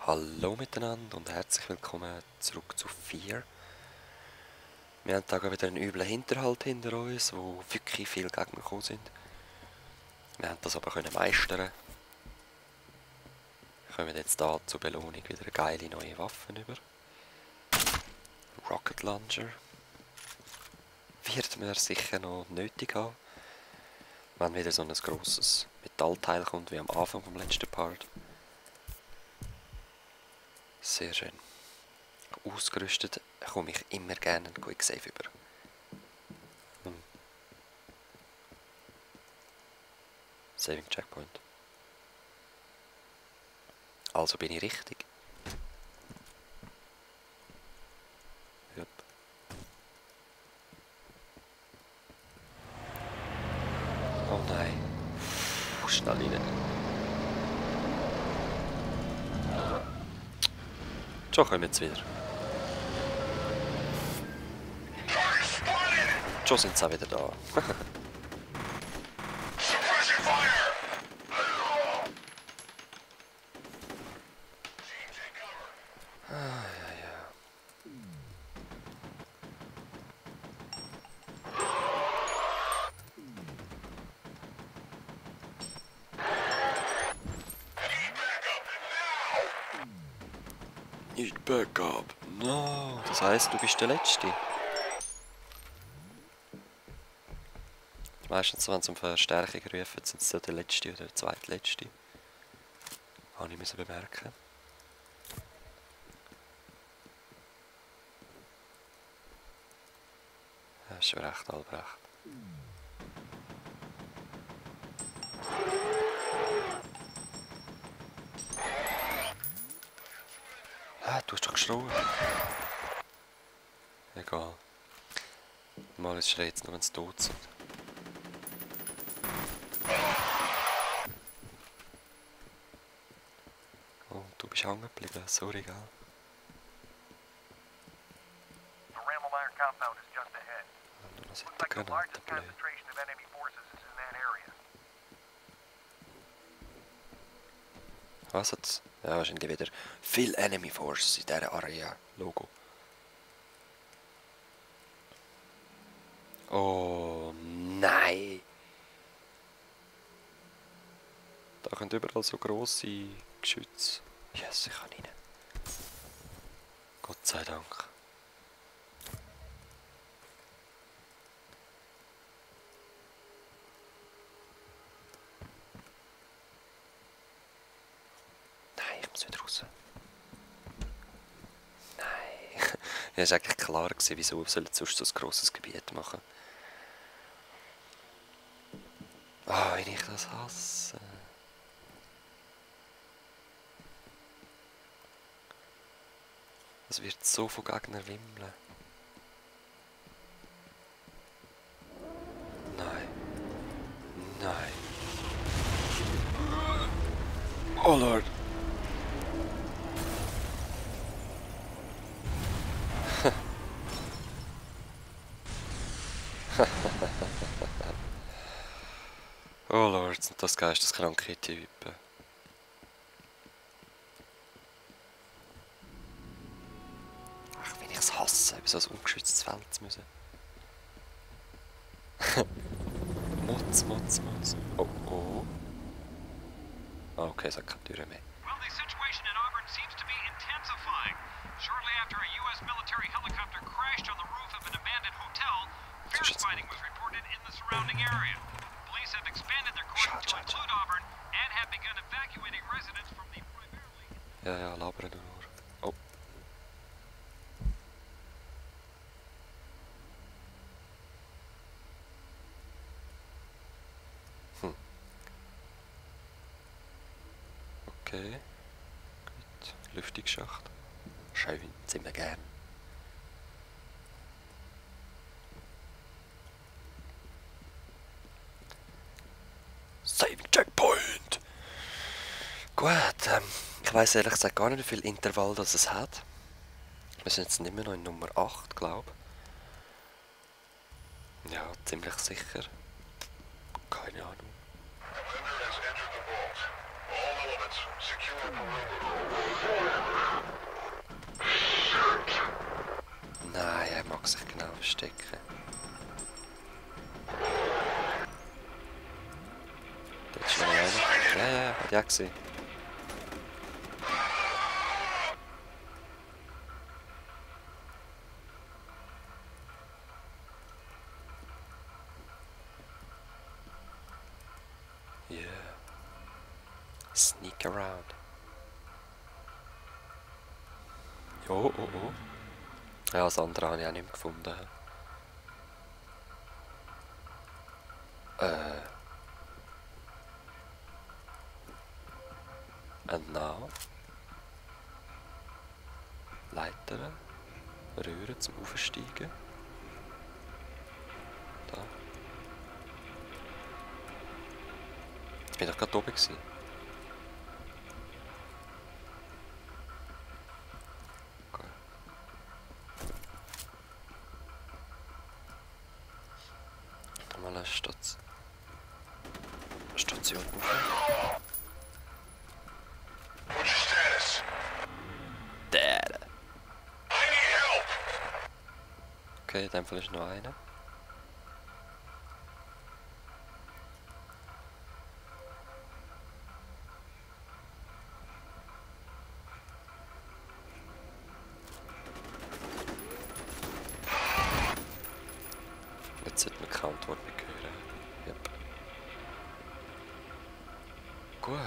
Hallo miteinander und herzlich willkommen zurück zu F.E.A.R. Wir haben da wieder einen üblen Hinterhalt hinter uns, wo wirklich viele Gegner gekommen sind. Wir haben das aber können meistern. Wir kommen jetzt da zur Belohnung wieder eine geile neue Waffen über. Rocket Launcher. Wird man sicher noch nötig haben, wenn wieder so ein grosses Metallteil kommt wie am Anfang vom letzten Part. Sehr schön. Ausgerüstet komme ich immer gerne einen Quick Save über. Saving Checkpoint. Also bin ich richtig. Yep. Oh nein. Schnell rein. Schon kommen wir jetzt wieder. Schon sind sie auch wieder da. Nicht Backup. No. Das heisst, du bist der Letzte. Meistens, wenn sie um Verstärkung rufen, sind sie so der Letzte oder der Zweitletzte. Habe ich bemerken. Ja, ist schon recht, Albrecht. Ah, du hast doch geschrien. Egal. Mal ist es jetzt nur, wenn sie tot sind. Oh, du bist hängen geblieben. Sorry, gell? Und dann sind die Granaten blöd. Was hat's? Ja, wahrscheinlich wieder viel Enemy Forces in dieser Area. Logo. Oh nein! Da können überall so grosse Geschütze. Yes, ich kann rein. Gott sei Dank. Nein, ich muss wieder raus. Nein. Ja, es war eigentlich klar, wieso wir sonst so ein grosses Gebiet machen. Ah, wie ich das hasse. Es wird so von Gegnern wimmeln. Nein. Nein. Oh Lord. Oh Lord, sind das geisteskranke Typen. Ach, wie ich es hasse, über so ein ungeschütztes Feld zu müssen. Mutz, Mutz, Mutz. Oh, oh. Ah, okay, es hat keine Türe mehr. Well, the situation in Auburn seems to be intensifying. Shortly after a U.S. military helicopter crashed on the roof of an abandoned hotel, fierce fighting was reported in the surrounding area. Police have expanded their cordon to include Auburn and have begun evacuating residents from the primarily... Ja, ja, labern du nur. Oh. Okay. Gut. Lüftungsschacht. Schön, sind wir gern. Saving Checkpoint! Gut, ich weiss ehrlich gesagt gar nicht, wie viel Intervall das es hat. Wir sind jetzt nicht mehr noch in Nummer 8, glaube ich. Ja, ziemlich sicher. Keine Ahnung. Secure perimeter. Die auch gesehen. Yeah. Sneak around. Oh, oh, oh. Ja, das andere habe ich auch nicht mehr gefunden. And now. Leitern. Röhren zum Aufsteigen. Da. Ich bin doch gerade oben gewesen. Okay. Mal eine Station auf. Okay, in dem Fall ist noch einer. Jetzt sollte man keine Antwort mehr hören. Yep. Gut.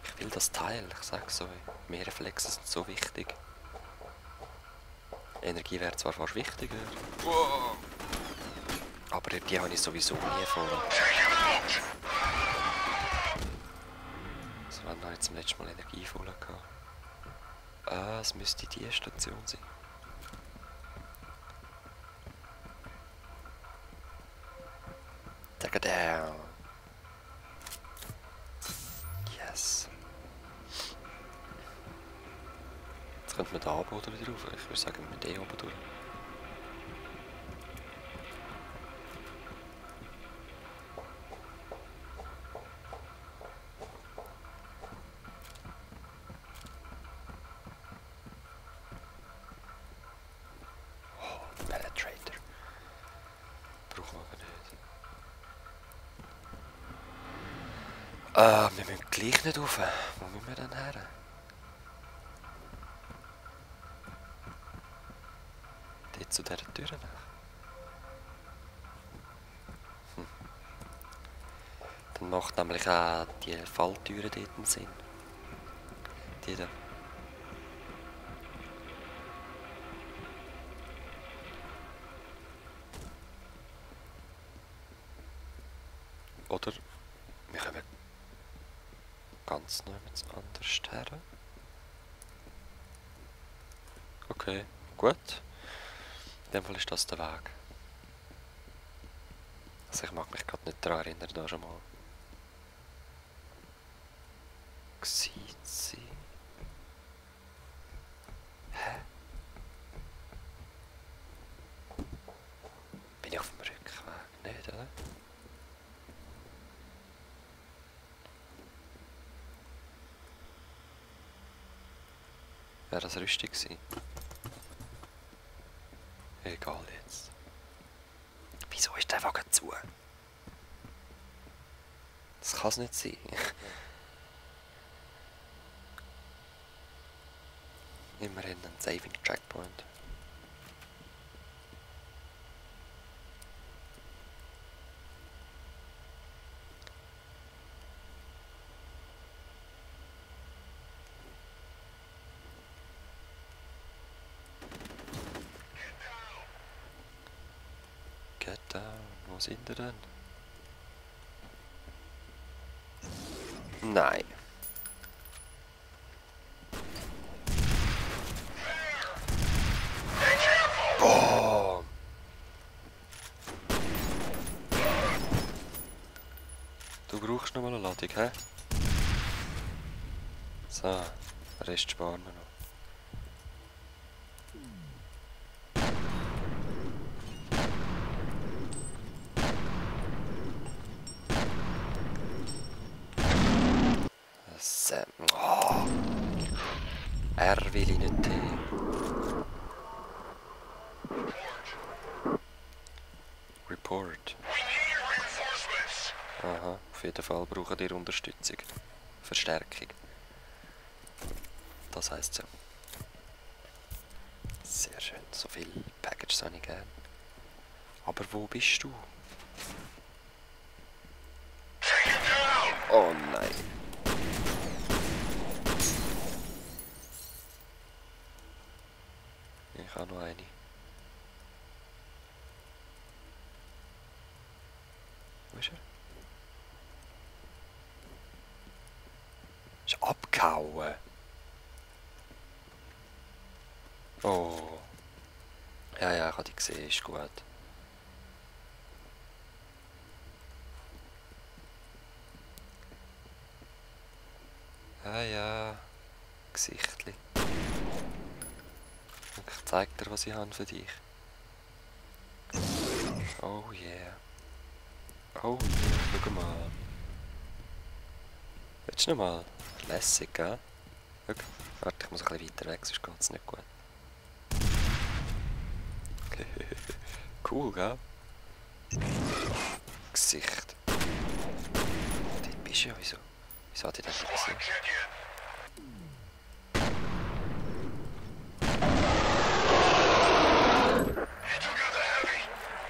Ich will das Teil, ich sag's euch. Mehr Reflexe sind so wichtig. Energie wäre zwar fast wichtiger. Wow. Aber die habe ich sowieso nie vor. Also wann habe ich zum letzten Mal Energie voll gehabt? Ah, es müsste die Station sein. Take it down. Yes. Jetzt könnte man da oben oder wieder rauf. Ich würde sagen, wir müssen oben durch. Wir müssen gleich nicht rauf. Wo müssen wir denn her? Dort zu dieser Tür nach. Dann macht nämlich auch die Falltüren dort einen Sinn. Die da. Oder wir kommen ganz neu mit anders her. Okay, gut. In dem Fall ist das der Weg. Also ich mag mich gerade nicht daran erinnern, da schon mal gewesen zu sein. Hä? Bin ich auf dem Rückweg? Nicht, oder? Wäre das rüstig gewesen? Egal jetzt. Wieso ist der Wagen zu? Das kann es nicht sein. Immerhin ein Saving Checkpoint. Get down. Wo sind ihr denn? Nein. Boom. Du brauchst noch mal eine Ladung, hä? So, Rest sparen wir noch. Oh. R will ich nicht T. Report. Aha, Auf jeden Fall braucht ihr Unterstützung. Verstärkung. Das heisst so. Sehr schön. So viele Packages habe ich gern. Aber wo bist du? Oh nein. Ich habe noch eine. Wo ist er? Ist abgehauen. Oh. Ja, ja, ich habe die gesehen, ist gut. Ja, ja. Gesichtli. Ich zeig dir, was ich habe für dich. Oh yeah. Oh, schau mal. Willst du noch mal? Lässig, gell? Schau. Warte, ich muss ein bisschen weiter weg, sonst geht es nicht gut. Cool, gell? Gesicht. Dort bist du ja, wieso? Wieso hat ich das nicht gesehen?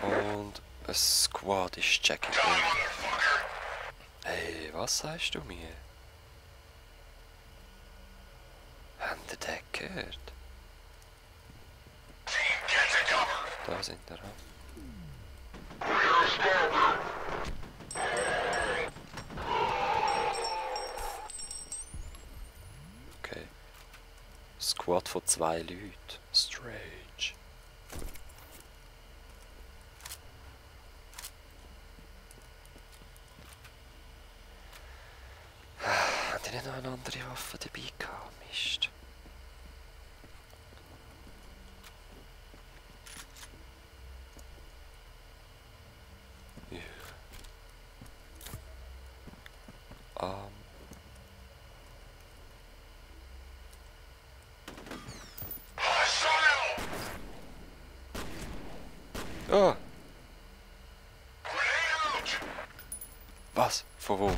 Und ein Squad ist checking. Hey, was sagst du mir? Habt ihr den gehört? Da sind wir. Okay. Squad von 2 Leuten. Strange. Haben die nicht noch eine andere Waffe dabei gehabt? Mist. Ja. Oh! Was? Von wo?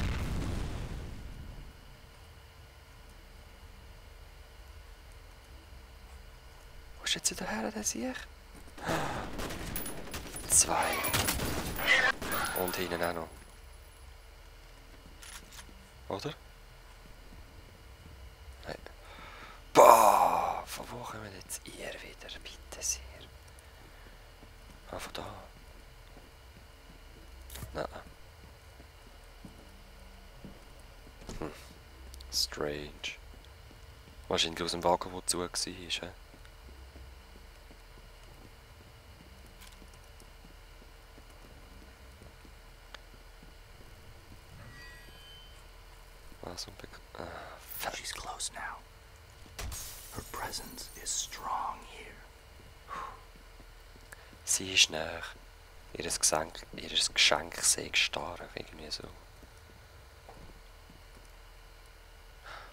Wo ist jetzt wieder her, der Sieg? 2. Und hinten auch noch. Oder? Nein. Boah! Von wo kommen jetzt ihr wieder? Bitte sehr. Ah, von da. Nein. Strange. Wahrscheinlich aus dem Wagen, der zu war. He? Was She's close now. Her presence is strong here. Sie ist näher. Ihr Geschenk sehr stark, irgendwie so.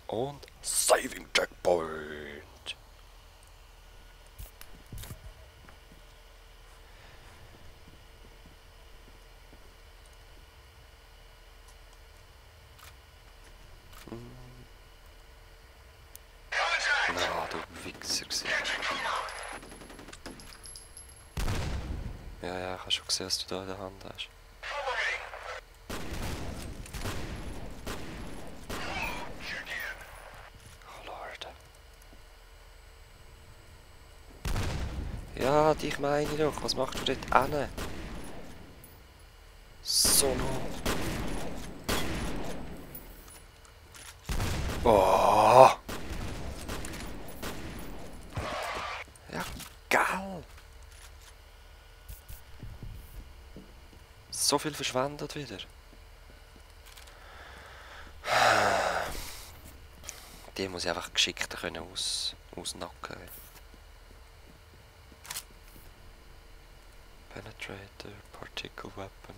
Und Saving Checkpoint! Na, du Wichser. Ja, ja, ich habe schon gesehen, was du da in der Hand hast. Oh Lord. Ja, dich meine ich doch. Was machst du dort hin? So noch. Oh! Ja, geil! So viel verschwendet wieder. Die muss ich einfach geschickter können ausnacken. Penetrator, Particle Weapon.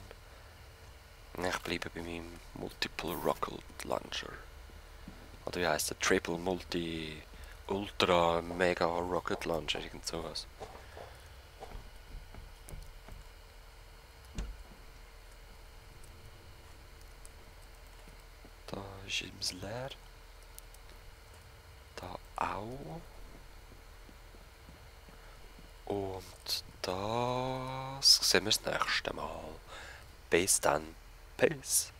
Ich bleibe bei meinem Multiple Rocket Launcher. Oder wie heisst der? Triple Multi Ultra Mega Rocket Launcher, irgend sowas. ist es leer. Da auch. Und das sehen wir das nächste Mal. Bis dann. Peace.